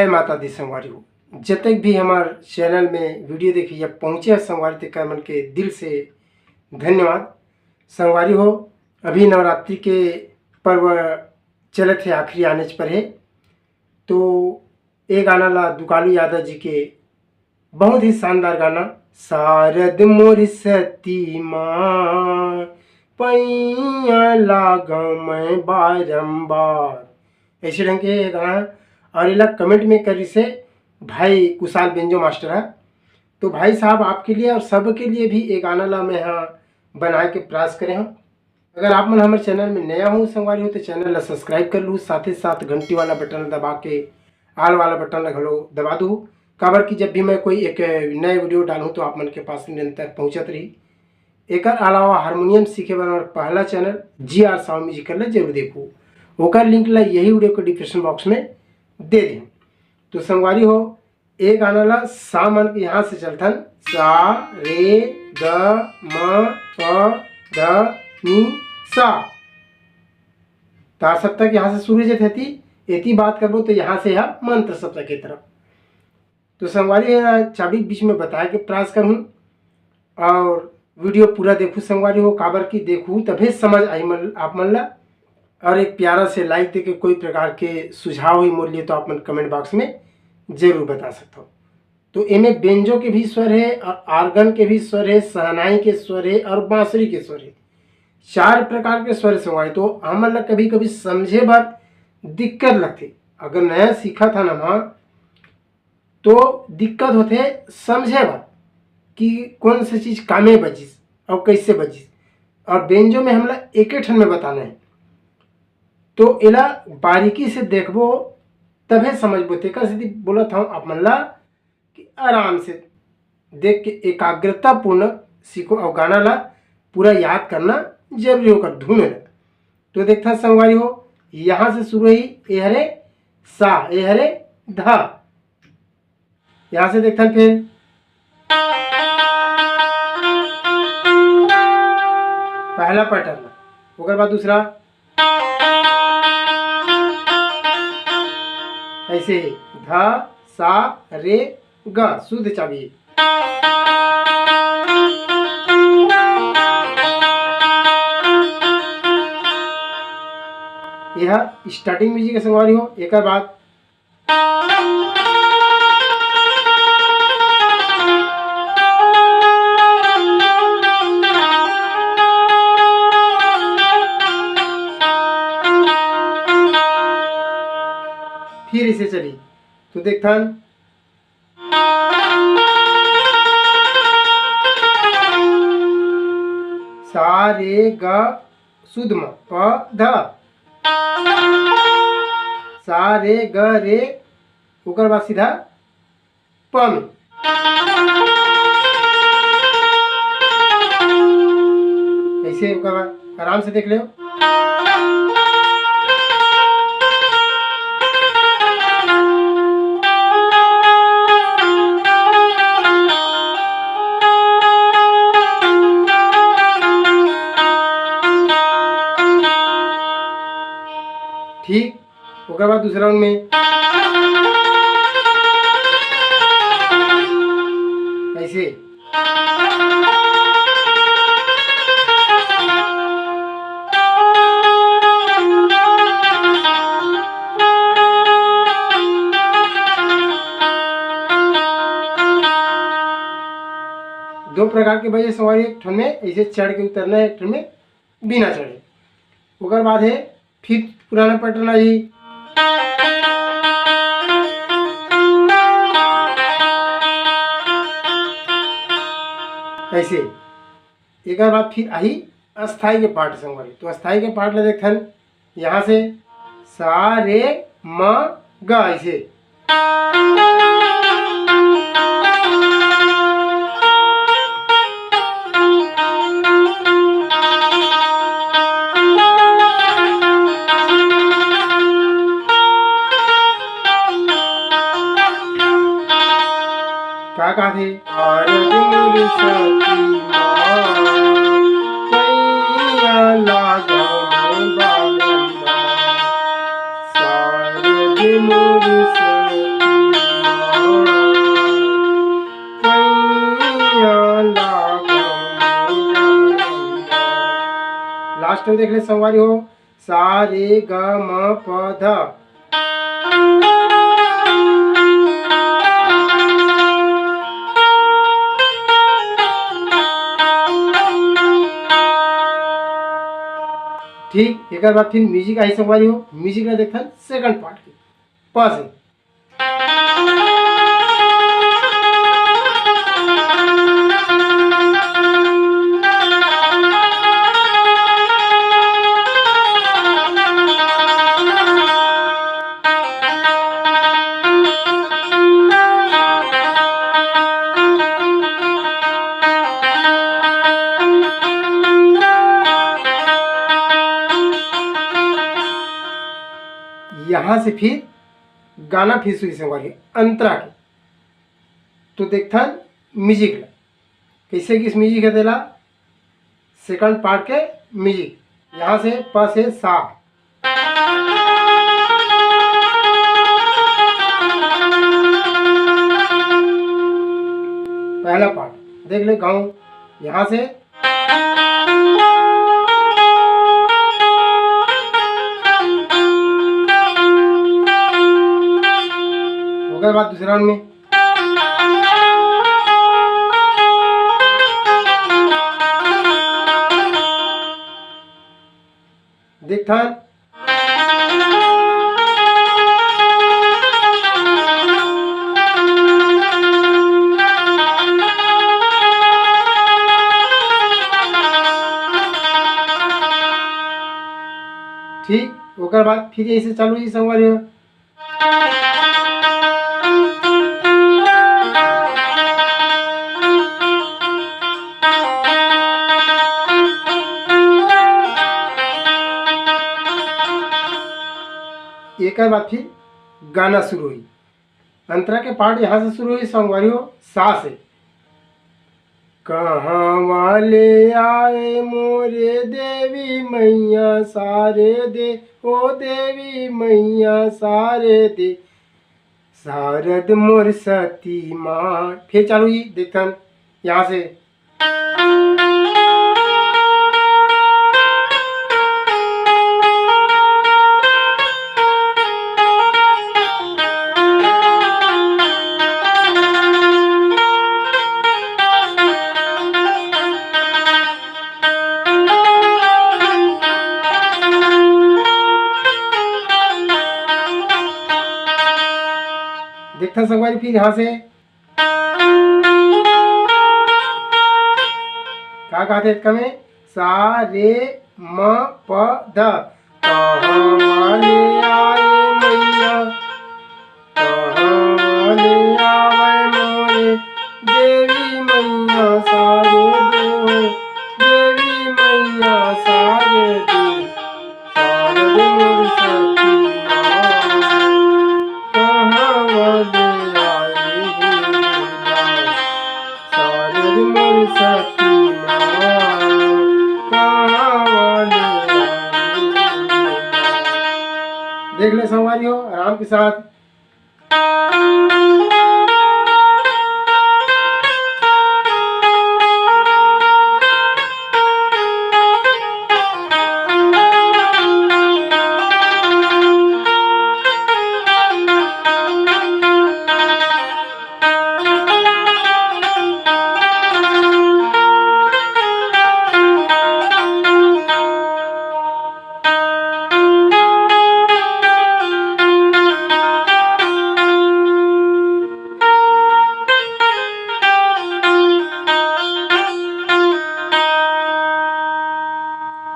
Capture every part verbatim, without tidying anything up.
जय माता दी संगवारी हो, जतेक भी हमार चैनल में वीडियो देखे या पहुँचे हे संगवारी, तेकर मन के दिल से धन्यवाद। संगवारी हो, अभी नवरात्रि के पर्व चलत हे, आखिरी आनेच पर हे, तो ए गाना ला दुकालू यादव जी के बहुत ही शानदार गाना, शारद मोर सती माँ, पैया लागो मैं बारंबार, ऐसे ढंग के ये गाना है। और एला कमेंट में करिस हे भाई कुशाल बेंजो मास्टर है। तो भाई साहब, आपके लिए और सबके लिए भी ये गाना ला मैं यहाँ बनाए के प्रयास करे हूँ। अगर आप मन हमर चैनल में नया हो संगवारी हो, तो चैनल ला सब्सक्राइब कर लू, साथ ही साथ घंटी वाला बटन दबा के आल वाला बटन ला घलो दबा दू, काबर कि जब भी मैं कोई एक नए वीडियो डालूँ तो आप मन के पास निरंतर पहुँचत रही। एकर अलावा हारमोनियम सीखे बर हमर पहला चैनल जी आर साहू म्यूजिकल ला जरूर देखू, ओकर लिंक ला यही वीडियो के डिस्क्रिप्शन बॉक्स में दे देहूँ। तो संगवारी हो, ए गाना ला सा मन के यहाँ से चलथन, सा रे ग म प ध नी सा। तार सप्तक यहाँ से शुरू हो जाथे, एती बात करबो तो यहाँ से है मंत्र सप्तक की तरफ। तो संगवारी है, चाबी के बीच में बताए के प्रयास करहूँ और वीडियो पूरा देखू संगवारी हो, काबर कि देखू तभे समझ आई मन, आप मन ला। और एक प्यारा से लाइक देके कोई प्रकार के सुझाव हुई मोर लिए तो आप मन कमेंट बॉक्स में जरूर बता सकते हो। तो एमे बेंजो के भी स्वर है और आर्गन के भी स्वर है, शहनाई के स्वर है और बांसुरी के स्वर है। चार प्रकार के स्वर संगवारी, तो हमन ला कभी कभी समझे बर दिक्कत लगथे। अगर नया सीखत हन ना, तो दिक्कत होथे समझे बर कि कौन से चीज कामे बजिस और कैसे बजिस। और बेंजो में हमला एके ठन में बताना है, तो एला बारीकी से देखबो तभे समझबो। तेकर सेती बोलत हूँ आप मन ला कि आराम से देख के एकाग्रता पूर्ण सीखो और गाना ला पूरा याद करना जरूरी होकर धुन ला। तो देखथन संगवारी हो, यहाँ से शुरू ही, ए हरे सा, ए हरे धा। यहाँ से देखथन फिर पहला पैटर्न, ओकर बाद दूसरा, ऐसे ही धा सा रे ग, शुद्ध चाबी। यह स्टार्टिंग म्यूजिक के संगवारी हो। एकर बाद फिर इसे चली, तो देखथन, सा रे ग शुद्ध म, प ध, सा रे ग रे, ओकर बाद सीधा प में। ऐसे ओकर बाद आराम से देख लेव। ठीक, ओकर बाद दूसरा राउंड में ऐसे। दो प्रकार के बजे संगवारी, एक ठन में ऐसे चढ़ के उतरना है, एक ठन में बिना चढ़े। ओकर बाद है फिर पुराना पैटर्न आही, ऐसे। एकर बाद फिर आही अस्थाई के पार्ट संगवारी। तो अस्थाई के पार्ट ला देखथन, यहाँ से सा रे म ग, ऐसे। का कहा थे? आरती मोर सती माँ, पैया लागो बारंबार। शारद मोर सती लास्ट में देख ले संगवारी हो, सा रे ग म प ध। ठीक, एकर बाद फिर म्यूजिक आही संगवारी हो, म्यूजिक ला देखथन सेकंड पार्ट के। प से। यहाँ से फिर गाना फिर शुरू से होगा, अंतरा के। तो देखथन म्यूजिक ला, कैसे किस म्यूजिक है तेला। सेकंड पार्ट के म्यूजिक, यहाँ से प से सा। पहला पार्ट देख ले, गाँव यहाँ से। ओकर बाद दूसरा राउंड में। देखथन। ठीक, ओकर बाद फिर ऐसे चालू ही संगवारी हो। एकर बाद फिर गाना शुरू हुई। अंतरा के पार्ट यहाँ से शुरू हुई, संगवारी हो, सा से। कहाँ वाले आए मोरे देवी मैया, सारे दे, ओ देवी मैया, सारे दे, शारद मोर सती माँ। फिर चालू हुई, देखथन यहाँ से। देखथन संगवारी फिर यहाँ से। का कहत हे एतका में? सा रे म प ध। कहाँ वाले आए मैया, कहाँ वाले आवे मोरे देवी मैया, सारे दे हो देवी मैया, सारे दे। शारद मोर सती माँ, कहाँ वाले आए हे दाई। शारद मोर सती माँ, कहाँ वाले आए हे दाई। देख ले संगवारी हो, आराम के साथ।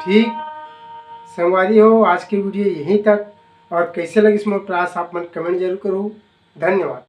ठीक, संगवारी हो, आज के वीडियो यहीं तक। और कैसे लगिस मोर प्रयास, आप मन कमेंट जरूर करो। धन्यवाद।